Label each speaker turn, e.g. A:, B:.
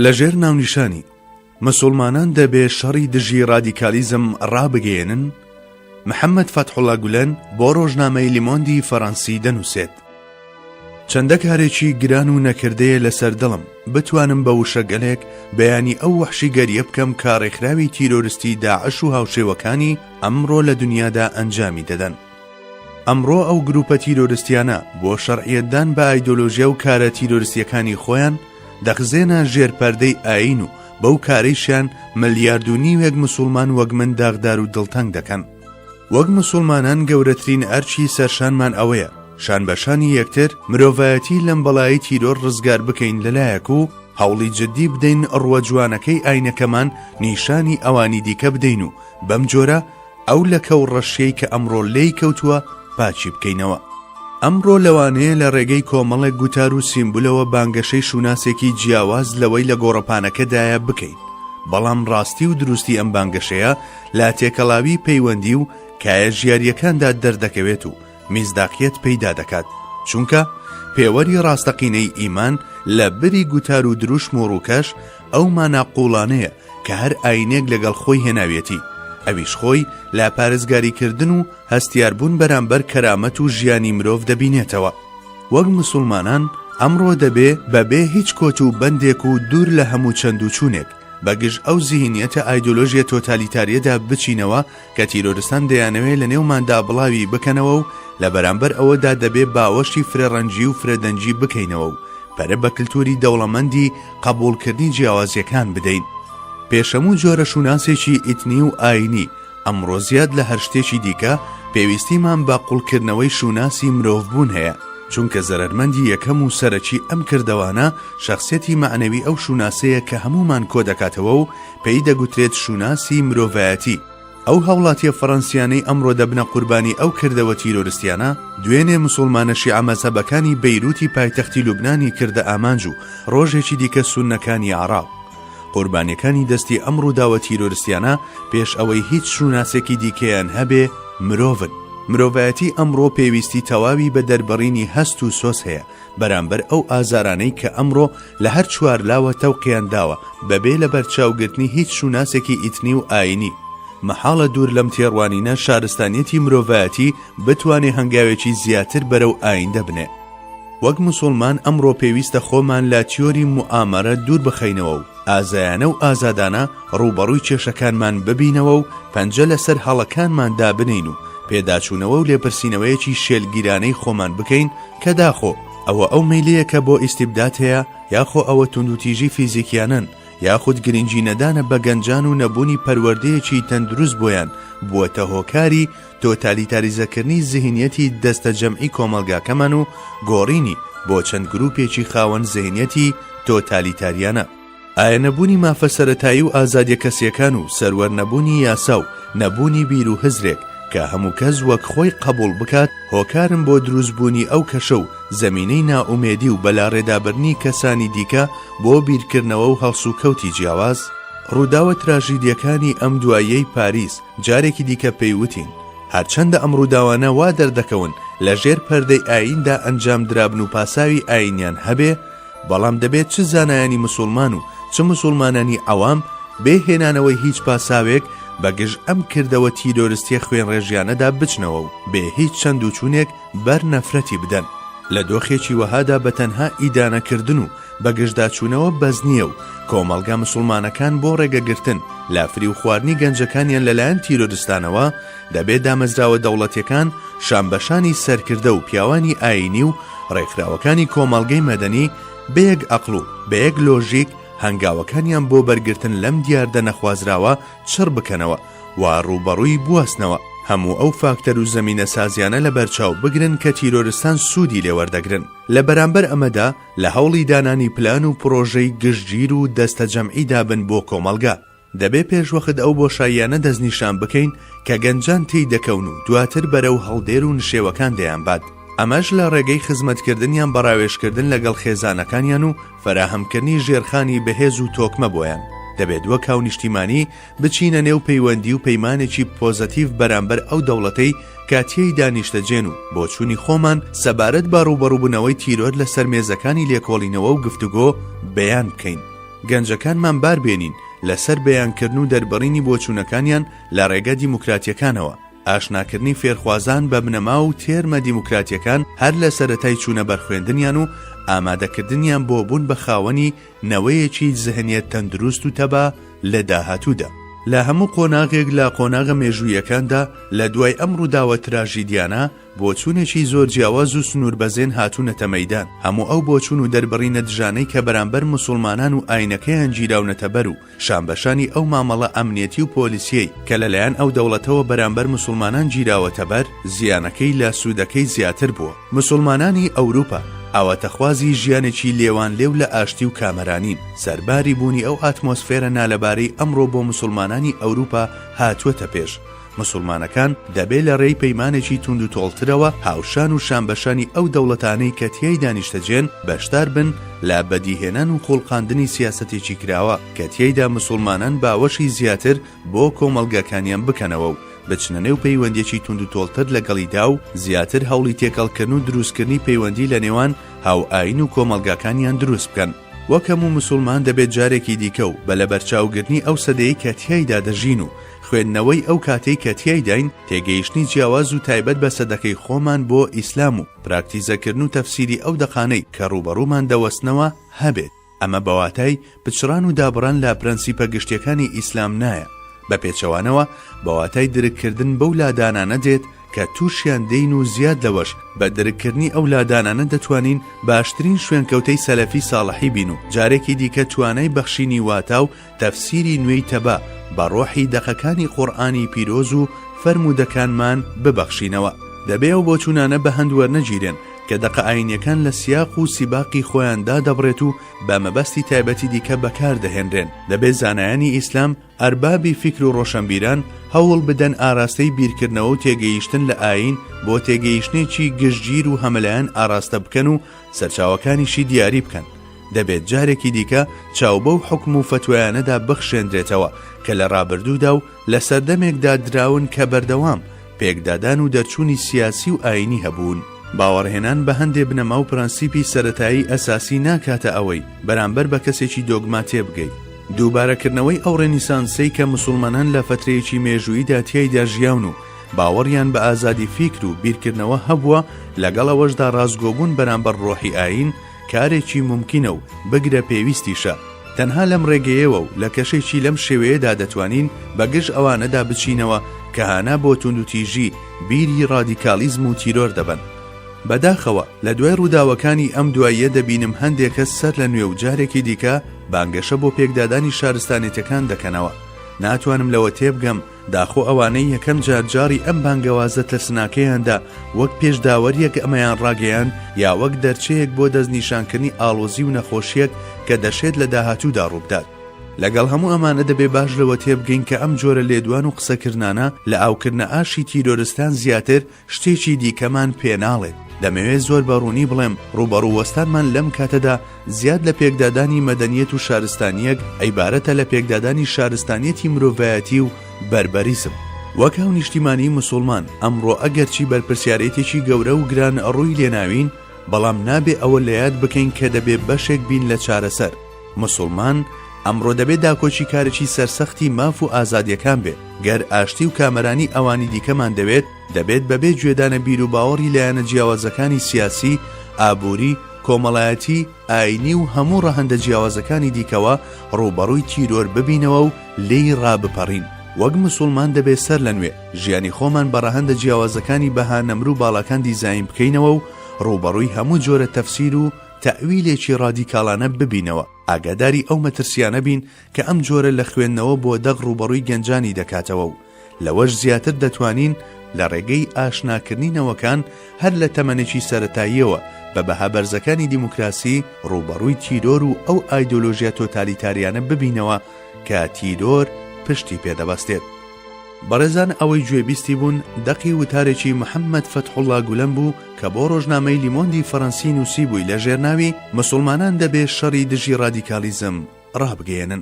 A: لە ژێر ناونیشانی، مسوڵمانان دەبێ شەڕی دژی ڕادیکالیزم ڕابگەیەنن، محەمەد فەتحوڵا گولەن بۆ ڕۆژنامەی لیمۆندی فەڕەنسی دەنووسێت. چەندە کارێکی گران و نەکردەیە لەسەر دڵم بتوانم بە وشەگەلێک بەیانی ئەو وەحشیگەرییە بکەم کە ڕێکخراوی تیرۆرستی داعش و هاوشێوەکانی ئەمڕۆ لە دنیادا ئەنجامی دەدەن. ئەمڕۆ ئەو گروپە تیرۆرستیانە بۆ شەرعیەتدان بە ئایدۆلۆژیا و کارە تیرۆرستیەکانی خۆیان دەخزێنە ژێر پەردەی ئایین و بەو کارەیشیان ملیارد و نیوێک مسوڵمان وەک من داغدار و دڵتەنگ دەکەن. وەک مسوڵمانان گەورەترین ئەرکی سەرشانمان ئەوەیە شان بە شانی یەکتر مرۆڤایەتی لەم بەڵایەی تیرۆر ڕزگار بکەین لەلایەک و هەوڵی جدی بدەین ڕووە جوانەکەی ئاینەکەمان نیشانی ئەوانی دیکە بدەین و بەم جۆرە ئەو لەکە و ڕەشیەی کە ئەمڕۆ لێی کەوتووە پاکی بکەینەوە. ئەمڕۆ لەوانەیە لە ڕێگەی کۆمەڵێک گوتار و سیمبولەوە بانگەشەی شوناسێکی جیاواز لەوەی لە گۆڕەپانەکەدایە بکەین، بەڵام ڕاستی و دروستی ئەم بانگەشەیە لە تێکەڵاوی پەیوەندی و کایە ژیارییەکاندا دەردەکەوێت و میسداقیەت پەیدا دەکات، چونکە پێوەری ڕاستەقینەی ئیمان لە بری گوتار و دروشم و ڕووکەش ئەو مانا قووڵانەیە کە هەر ئایینێک لەگەڵ خۆی هێناویەتی، ئەویش خۆی لە پارێزگاریکردن و هەستیاربوون بەرامبەر کەرامەت و ژیانی مرۆڤ دەبینێتەوە. وەک مسوڵمانان ئەمڕۆ دەبێ بە بێ هیچ کۆت و بەندێک و دوور لە هەموو چەند و چوونێک، بە گژ ئەو زیهنیەتە ئایدۆلۆژیە تۆتالیتاریەدا بچینەوە کە تیرۆرستان دەیانەوێ لە نێوماندا بڵاوی بکەنەوە و لە بەرامبەر ئەوەدا دەبێ باوەشی فرەڕەنگی و فرەدەنگی بکەینەوە و پەرە بە کلتوری دەوڵەمەندی قەبوڵکردنی جیاوازیەکان بدەین. پێش هەموو جۆرە شوناسێکی ئیتنی و ئاینی، ئەمڕۆ زیاد لە هەر شتێکی دیکە پێویستیمان بە قوڵکردنەوەی شوناسی مرۆڤبوون هەیە، چونکە زەرەرمەندی یەکەم و سەرەکی ئەم کردەوانە شەخسیەتی مەعنەوی ئەو شوناسەیە کە هەموومان کۆدەکاتەوە و پێی دەگوترێت شوناسی مرۆڤایەتی. ئەو هاوڵاتیە فەڕەنسیانەی ئەمڕۆ دەبنە قوربانی ئەو کردەوە تیرۆرستیانە، دوێنێ مسوڵمانە شیعە مەزهەبەکانی بەیروتی پایتەختی لوبنانی کردە ئامانج و ڕۆژێکی دیکە سوننەکانی عێراق. قوربانیەکانی دەستی ئەم ڕووداوە تیرۆرستیانە پێش ئەوەی هیچ شوناسێکی دیکەیان هەبێ مرۆڤن. مرۆڤایەتی ئەمڕۆ پێویستی تەواوی بە دەربڕینی هەست و سۆز هەیە بەرامبەر ئەو ئازارانەی کە ئەمڕۆ لە هەر چوارلاوە تەوقیان داوە بەبێ لەبەرچاوگرتنی هیچ شوناسێکی ئیتنی و ئایینی. مەحاڵە دوور لەم تێڕوانینە شارستانیەتی مرۆڤایەتی بتوانێ هەنگاوێکی زیاتر بەرەو ئایندە بنێ. وەک مسوڵمان ئەمڕۆ پێویستە خۆمان لە تیۆری موئامەرە دوور بخەینەوە و ئازایانە و ئازادانە ڕووبەڕووی کێشەکانمان ببینەوە و پەنجە لەسەر هەڵەکانمان دابنێین و پێداچوونەوە و لێپرسینەوەیەکی شێلگیرانەی خۆمان بکەین کە داخۆ ئەوە ئەو مەیلەیە کە بۆ ئیستیبداد هەیە یاخۆ ئەوە توندوتیژی فیزیکیانەن یاخود گرنگی نەدانە بە گەنجان و نەبوونی پەروەردەیەکی تەندروست بۆیان بووەتە هۆکاری تۆتالیتاریزەکردنی زهنیەتی دەستەجەمعی کۆمەڵگاکەمان و گۆڕینی بۆ چەند گروپێکی خاوەن زهنیەتی تۆتالیتاریانە. ئایا نەبوونی مافە سەرەتایی و ئازادیە کەسیەکان و سەروەر نەبوونی یاسا و نەبوونی بیر و هزرێک کە هەموو کەس وەک خۆی قەبوڵ بکات هۆکارن بۆ دروست بوونی ئەو کەشە و زەمینەی نائومێدی و بەلاڕێدابردنی کەسانی دیکە بۆ بیرکردنەوە و هەڵسوکەوتی جیاواز؟ ڕووداوە تراژیدیەکانی ئەم دواییەی پاریس جارێکی دیکە پێی وتین، هەرچەندە ئەم ڕووداوانە وا دەردەکەون لە ژێر پەردەی ئاییندا ئەنجام درابن و پاساوی ئایینیان هەبێ، بەڵام دەبێت چ زانایانی مسوڵمان و چ مسوڵمانانی عەوام بێ هێنانەوەی هیچ پاساوێک بە گژ ئەم کردەوە تیرۆرستیە خوێنڕێژیانەدا بچنەوە و بێ هیچ چەند و چوونێک بەر نەفرەتی بدەن. لە دۆخێکی وەهادا بە تەنها ئیدانەکردن و بەگژداچوونەوە بەس نییە و کۆمەڵگا مسوڵمانەکان بۆ ڕێگەگرتن لە فریوخواردنی گەنجەکانیان لەلایەن تیرۆرستانەوە، دەبێ دامەزراوە دەوڵەتیەکان شانبەشانی سەرکردە و پیاوانی ئایینی و ڕێکخراوەکانی کۆمەڵگەی مەدەنی بەیەک ئەقڵ و بەیەک لۆژیک هەنگاوەکانیان بۆ بەرگرتن لەم دیاردە نەخوازراوە چڕ بکەنەوە و ڕووبەڕووی بوەستنەوە. هەموو ئەو فاکتەر و زەمینەسازیانە لەبەرچاو بگرن کە تیرۆرستان سوودی لێوەردەگرن. لە بەرامبەر ئەمەدا لە هەوڵی دانانی پلان و پڕۆژەی گشتگیر و دەستەجەمعیدا بن بۆ کۆمەڵگا. دەبێ پێشوەخت ئەو بۆشاییانە دەستنیشان بکەین کە گەنجان تێی دەکەون و دواتر بەرەو هەڵدێر و نشێوەکان دەیانبات، ئەمەش لە ڕێگەی خزمەتکردنیان بە ڕاوێژکردن لەگەڵ خێزانەکانیان و فەراهەمکردنی ژێرخانی بەهێز و تۆکمە بۆیان. دەبێت وەک هاونیشتیمانی بچینە نێو پەیوەندی و پەیمانێکی پۆزەتیڤ بەرامبەر ئەو دەوڵەتەی کە تێیدا نیشتەجێن و بۆچوونی خۆمان سەبارەت بە ڕووبەڕووبوونەوەی تیرۆر لەسەر مێزەکانی لێکۆڵینەوە و گفتوگۆ بەیان بکەین. گەنجەکانمان بار بێنین لەسەر بەیانکردن و دەربڕینی بۆچوونەکانیان لە ڕێگە دیموکراتیەکانەوە، ئاشناکردنی فێرخوازان بە بنەما و تێرمە دیموکراتیەکان هەر لە سەرەتای چوونە بەر خوێندنیان و ئامادەکردنیان بۆ بوون بە خاوەنی نەوەیەکی زهنیەت تەندروست و تەبا لە داهاتوودا. لە هەموو قۆناغێک لە قۆناغە مێژوویەکاندا لە دوای ئەم ڕووداوە تراژیدیانە، بۆچوونێکی زۆر جیاواز و سنووربەزێن هاتوونەتە مەیدان، هەموو ئەو بۆچوون و دەربڕینە دژانەی کە بەرامبەر موسوڵمانان و ئاینەکەیان گیراونەتە بەر و شانبەشانی ئەو مامەڵە ئەمنیەتی و پۆلیسیەی کە لەلایەن ئەو دەوڵەتەوە بەرامبەر موسوڵمانان گیراوەتە بەر، زیانەکەی لە سوودەکەی زیاتر بووە. موسوڵمانانی ئەوروپا ئاواتەخوازی ژیانێکی لێوانلێو لە ئاشتی و کامەرانین، سەرباری بوونی ئەو ئاتمۆسفێرە نالەبارەی ئەمڕۆ بۆ موسوڵمانانی ئەوروپا هاتووەتە پێش، موسوڵمانەکان دەبێ لە رێی پەیمانێکی توندوتۆڵترەوە هاوشان و شانبەشانی ئەو دەوڵەتانەی کە تیایدا نیشتەجێن بەشدار بن لە بەدیهێنان و خوڵقاندنی سیاسەتێکی کراوە کە تیایدا موسوڵمانان باوەشی زیاتر بۆ کۆمەڵگاکانیان بکەنەوە و بچنە نێو پەیوەندیەکی توندوتۆڵتر لەگەڵیدا و زیاتر هەوڵی تێکەڵکردن و دروستکردنی پەیوەندی لە نێوان هاوئایین و کۆمەڵگاکانیان دروست بکەن. وەک هەموو موسوڵمان دەبێت جارێکی دیکە و بە لەبەرچاوگرتنی ئەو سەدەیەی کە تیایدا دەژین و خوێندنەوەی ئەو کاتەی کە تیایداین، تێگەیشتنی جیاواز و تایبەت بە سەدەکەی خۆمان بۆ ئیسلام و پراکتیزەکردن و تەفسیری ئەو دەقانەی کە ڕووبەڕوومان دەوەستنەوە هەبێت. ئەمە بە واتای پچڕان و دابڕان لە پرەنسیپە گشتیەکانی ئیسلام نایە، بە پێچەوانەوە بە واتای درککردن بەو لادانانە دێت کە تووشیان دێین و زیاد لەوەش بە درککردنی ئەو لادانانە دەتوانین باشترین شوێنکەوتەی سەلەفی ساڵحی بین و جارێکی دیکە توانای بەخشینی واتا و تەفسیری نوێی تەبا بە ڕۆحی دەقەکانی قوڕئانی پیرۆز و فەرموودەکانمان ببەخشینەوە. دەبێ ئەو بۆچوونانە بە هەند وەرنەگیرێن کە دەقە ئایینیەکان لە سیاق و سیباقی خۆیان دادەبڕێت و بە مەبەستی تایبەتی دیکە بەکار دەهێنرێن. دەبێ زانایانی ئیسلام، ئەربابی فیکر و ڕۆشەنبیران هەوڵ بدەن ئاراستەی بیرکردنەوە و تێگەیشتن لە ئایین بۆ تێگەیشتنێکی گشتگیر و هەمەلایەن ئاراستە بکەن و سەرچاوەکانیشی دیاری بکەن. دەبێت جارێکی دیکە چاو بەو حوکم و فەتوایانەدا بخشێندرێتەوە کە لە ڕابردوودا و لە سەردەمێکدا دراون کە بەردەوام پێکدادان و دەرچوونی سیاسی و ئایینی هەبوون. باوەڕهێنان بە هەندێ بنەما و پرەنسیپی سەرەتایی ئەساسی ناکاتە ئەوەی بەرامبەر بە کەسێکی دۆگما تێبگەی. دووبارەکردنەوەی ئەو ڕێنیسانسەی کە موسوڵمانان لە فەترەیەکی مێژووییدا تیایدا ژیاون و باوەڕیان بە ئازادی فیکر و بیرکردنەوە هەبووە، لەگەڵ ئەوەشدا ڕاستگۆبوون بەرامبەر ڕۆحی ئایین کارێکی مومکینە و بگرە پێویستیشە. تەنها لەم ڕێگەیەوە و لە کەشێکی لەم شێوەیەدا دەتوانین بە گژ ئەوانەدا بچینەوە کە هانا بۆ توندوتیژی، بیری ڕادیکاڵیزم و تیرۆر دەبەن. بەداخەوە لە دوای ڕووداوەکانی ئەم دواییە دەبینم هەندێ کەس سەر لە نوێ و جارێکی دیکە بانگەشە بۆ پێکدادانی شارستانێتەکان دەکەنەوە. ناتوانم لەوە تێبگەم داخۆ ئەوانەی یەکەم جار جاڕی ئەم بانگەوازە ترسناکەیان دا وەک پێشداوەرییەک ئەمەیان ڕاگەیاند یا وەک دەرچەیەک بۆ دەستنیشانکردنی ئاڵۆزی و نەخۆشییەک کە دەشێت لە داهاتوودا ڕووبدات. لەگەڵ هەموو ئەمانە دەبێ باش لەوە تێبگەین کە ئەم جۆرە لێدوان و قسەکردنانە لە ئاوکردنە ئاشی تیرۆرستان زیاتر شتێکی دیکەمان پێ ناڵێت. دەمەوێت زۆر بە ڕوونی بڵێم ڕووبەڕوو وەستانمان لەم کاتەدا زیاد لە پێکدادانی مەدەنیەت و شارستانیەک عیبارەتە لە پێکدادانی شارستانیەتی مرۆڤایەتی و بەربەریزم. وەک هاونیشتیمانیی مسوڵمان ئەمڕۆ ئەگەرچی بەرپرسیارێتێکی گەورە و گران ڕووی لێناوین، بەڵام نابێ ئەوە لەیاد بکەین کە دەبێ بەشێک بین لە چارەسەر. موسوڵمان ئەمڕۆ دەبێ داکۆکیکارێکی سەرسەختی ماف و ئازادیەکان بێ، گەر ئاشتی و کامەرانی ئەوانی دیکەمان دەوێت، دەبێت بەبێ گوێدانە بیروباوەڕی لایەنە جیاوازەکانی سیاسی، ئابووری، کۆمەڵایەتی، ئایینی و هەموو ڕەهەندە جیاوازەکانی دیکەوە ڕووبەڕووی تیرۆر ببینەوە و لێی ڕابپەڕین. وەک موسوڵمان دەبێ سەرلەنوێ ژیانی خۆمان بە ڕەهەندە جیاوازەکانی بەها نەمر و باڵاکان دیزاین بکەینەوە و ڕووبەڕووی هەموو جۆرە تەفسیر و تەئویلێکی ڕادیکاڵانە ببینەوە، ئاگاداری ئەو مەترسیانە بین کە ئەم جۆرە لە خوێندنەوە بۆ دەق ڕووبەڕووی گەنجانی دەکاتەوە و لەوەش زیاتر دەتوانین لە ڕێگەی ئاشناکردنی نەوەکان هەر لە تەمەنێکی سەرەتاییەوە بە بەها بەرزەکانی دیموکراسی ڕووبەڕووی تیرۆر و ئەو ئایدۆلۆژیا تۆتالیتاریانە ببینەوە کە تیرۆر پشتی پێ دەبەستێت. بەڕێزان ئەوەی گوێبیستی بوون دەقی وتارێکی محەممەد فەتحوڵڵا گولەن بوو کە بۆ ڕۆژنامەی لیمۆندی فەرەنسی نووسیبووی لە ژێر ناوی، مسوڵمانان دەبێ شەڕی دژی ڕادیکالیزم ڕابگەیەنن.